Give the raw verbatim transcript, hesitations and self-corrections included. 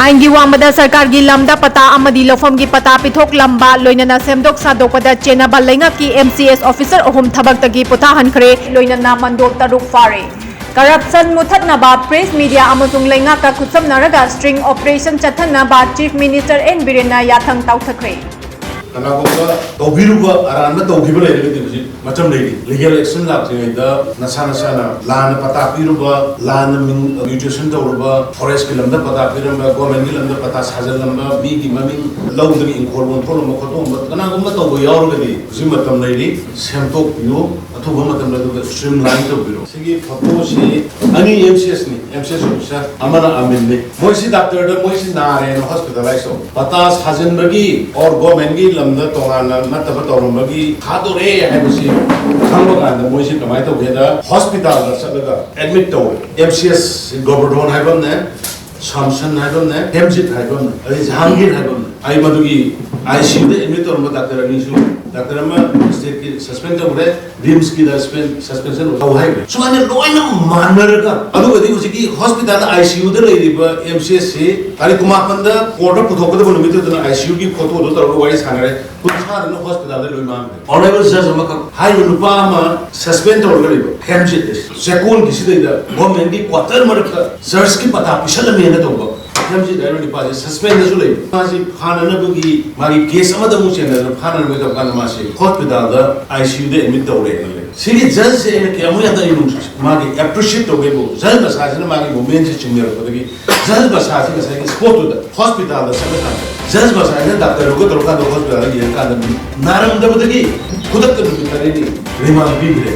ꯑꯥꯏꯟꯒꯤ ꯋꯥꯡꯃꯗ ꯁꯔꯀꯥꯔꯒꯤ ꯂꯝꯗ ꯄꯇꯥ ꯑꯃꯗꯤ ꯂꯧꯐꯝꯒꯤ ꯄꯇꯥ ꯄꯤꯊꯣꯛꯂꯝꯕ, ꯂꯣꯏꯅꯅ ꯁꯦꯝꯗꯣꯛ ꯁꯥꯗꯣꯛꯄꯗ ꯆꯦꯟꯅꯕ ꯂꯩꯉꯥꯛꯀꯤ M C S officer ꯑꯍꯨꯝ ꯊꯕꯛꯇꯒꯤ ꯄꯣꯊꯥꯍꯟꯈ꯭ꯔꯦ, ꯂꯣꯏꯅꯅ ꯃꯟꯗꯣꯞ ꯇꯔꯨꯛ ꯐꯥꯔꯦ꯫ Corruption ꯃꯨꯊꯠꯅꯕ, press media ꯑꯃꯁꯨꯡ ꯂꯩꯉꯥꯛꯀ ꯈꯨꯠꯁꯝꯅꯔꯒ sting operation ꯆꯠꯊꯅꯕ Chief Minister N ꯕꯤꯔꯦꯟꯅ ꯌꯥꯊꯪ ꯇꯧꯊꯈ꯭ꯔꯦ꯫ ꯀꯅꯥꯒꯨꯝꯕ ꯇꯧꯕꯤꯔꯨꯕ ꯑꯔꯥꯟꯕ ꯇꯧꯈꯤꯕ ꯂꯩꯔꯒꯗꯤ ꯍꯧꯖꯤꯛ ꯃꯇꯝ ꯂꯩꯔꯤ꯫ Legal action ꯂꯥꯛꯇ꯭ꯔꯤꯉꯩꯗ ꯅꯁꯥ ꯅꯁꯥꯅ ꯂꯥꯟꯅ ꯄꯇꯥ ꯄꯤꯔꯨꯕ, ꯂꯥꯟꯅ ꯃꯤꯡ mutation ꯇꯧꯔꯨꯕ, forest ꯀꯤ ꯂꯝꯗ ꯄꯇꯥ ꯄꯤꯔꯝꯕ, government ꯀꯤ ꯂꯝꯗ ꯄꯇꯥ ꯁꯥꯖꯜꯂꯝꯕ, ꯃꯤꯒꯤ ꯃꯃꯤꯡ ꯂꯧꯗꯒꯤ ꯏꯪꯈꯣꯜ ꯑꯣꯟꯊꯣꯛꯂꯝꯕ ꯈꯣꯠꯇꯣꯛꯂꯝꯕ ꯀꯅꯥꯒꯨꯝꯕ ꯇꯧꯕ ꯌꯥꯎꯔꯒꯗꯤ ꯍꯧꯖꯤꯛ ꯃꯇꯝ ꯂꯩꯔꯤ, ꯁꯦꯝꯗꯣꯛꯄꯤꯌꯨ꯫ ꯑꯊꯨꯕ ꯃꯇꯝꯗ ꯑꯗꯨꯒ streamline ꯇꯧꯕꯤꯔꯣ꯫ ꯁꯤꯒꯤ photo ꯁꯤ ꯑꯅꯤ M C S ꯅꯤ, M C S officer, ꯑꯃꯅ ꯑꯃꯤꯟꯅꯤ꯫ ꯃꯣꯏꯁꯤ doctor ꯗ ꯃꯣꯏꯁꯤ ꯅꯥꯔꯦꯅ hospitalize ꯇꯧꯕ꯫ ꯄꯇꯥ ꯁꯥꯖꯤꯟꯕꯒꯤ or government ꯀꯤ ꯂꯝꯗ ꯇꯣꯉꯥꯟꯅ ꯅꯠꯇꯕ ꯇꯧꯔꯝꯕꯒꯤ ꯊꯥꯗꯣꯔꯛꯑꯦ ꯍꯥꯏꯕꯁꯤ ꯈꯪꯕ ꯀꯥꯟꯗ ꯃꯣꯏꯁꯤ ꯀꯃꯥꯏꯅ ꯇꯧꯒꯦꯗ hospital ꯗ ꯆꯠꯂꯒ admit ꯇꯧꯔꯦ꯫ M C S ꯒꯣꯕꯔꯙꯣꯟ ꯍꯥꯏꯕ ꯑꯃꯅꯦ, ꯁꯥꯝꯁꯟ ꯍꯥꯏꯕ ꯑꯃꯅꯦ, ꯍꯦꯝꯖꯤꯠ ꯍꯥꯏꯕ ꯑꯃꯅꯦ, ꯑꯗꯩ ꯖꯍꯥꯡꯒꯤꯔ ꯍꯥꯏꯕ ꯑꯃꯅꯦ꯫ ꯑꯩ ꯃꯗꯨꯒꯤ I C U the admit ꯇꯧꯔꯝꯕ doctor ꯑꯅꯤꯁꯨ, doctor ꯑꯃ state ꯀꯤ suspend ꯇꯧꯈ꯭ꯔꯦ, RIMS ꯀꯤꯗ suspend, suspension ꯇꯧ ꯍꯥꯏꯈ꯭ꯔꯦ꯫ ꯁꯨꯃꯥꯏꯅ ꯂꯣꯏꯅ ꯃꯥꯟꯅꯔꯒ, ꯑꯗꯨꯒꯗꯤ ꯍꯧꯖꯤꯛꯀꯤ hospital the I C U ꯗ ꯂꯩꯔꯤꯕ M C S ꯁꯤ ꯇꯥꯔꯤꯛ ꯀꯨꯟꯃꯥꯄꯟꯗ court ꯇ ꯄꯨꯊꯣꯛꯀꯗꯕ ꯅꯨꯃꯤꯠꯇꯨꯗꯅ I C U ꯒꯤ photo ꯗꯣ ꯇꯧꯔꯒ ꯋꯥꯔꯤ ꯁꯥꯟꯅꯔꯦ꯫ ꯀꯨꯟꯊ꯭ꯔꯥꯗꯨꯅ hospital ꯗ ꯂꯣꯏ ꯃꯥꯡꯈ꯭ꯔꯦ꯫ Honourable judge ꯑꯃꯈꯛ ꯍꯥꯏꯔꯤꯕ ꯅꯨꯄꯥ ꯑꯃ suspend ꯇꯧꯔꯒ ꯂꯩꯕ ꯍꯦꯝꯖꯤꯠ ꯑꯁꯤ ꯆꯦꯛꯀꯣꯟꯒꯤꯁꯤꯗꯩꯗ government ꯀꯤ quarter ꯃꯔꯛꯇ church ꯀꯤ ꯄꯇꯥ ꯄꯤꯁꯜꯂꯝꯃꯦꯅ ꯇꯧꯕ ꯍꯦꯝꯖꯤꯠ ꯍꯥꯏꯔꯤꯕ ꯅꯨꯄꯥꯁꯤ suspend ꯗꯁꯨ ꯂꯩꯕ꯫ ꯃꯥꯁꯤ ꯐꯥꯅꯅꯕꯒꯤ ꯃꯥꯒꯤ case ꯑꯃꯗ ꯑꯃꯨꯛ ꯆꯦꯟꯅꯗꯅ ꯐꯥꯅꯅꯕꯒꯤ ꯇꯧꯕ ꯀꯥꯟꯗ ꯃꯥꯁꯤ hospital the I C U the admit ꯇꯧꯔꯦꯅ ꯂꯩ꯫ ꯁꯤꯒꯤ judge ꯁꯦ ꯑꯩꯅ ꯀꯌꯥꯃꯨꯛ ꯌꯥꯝꯅ ꯑꯩ ꯅꯨꯡꯁꯤ-, ꯃꯥꯒꯤ appreciate ꯇꯧꯒꯦꯕꯨ, judge ꯃꯁꯥꯁꯤꯅ ꯃꯥꯒꯤ movement ꯁꯤ ꯆꯤꯡꯅꯔꯛꯄꯗꯒꯤ judge ꯃꯁꯥꯁꯤ ꯉꯁꯥꯏꯒꯤ spot ꯇꯨꯗ hospital ꯗ ꯆꯠꯂꯀꯥꯟꯗ judge ꯃꯁꯥꯁꯤꯅ doctor ꯒ ꯇꯧꯔꯀꯥꯟꯗ hospital ꯗ ꯌꯦꯡꯉꯀꯥꯟꯗ ꯅꯥꯔꯝꯗꯕꯗꯒꯤ ꯈꯨꯗꯛꯇ ꯅꯨꯃꯤꯠ ꯇꯔꯦꯠꯅꯤ remand ꯄꯤꯈ꯭ꯔꯦ꯫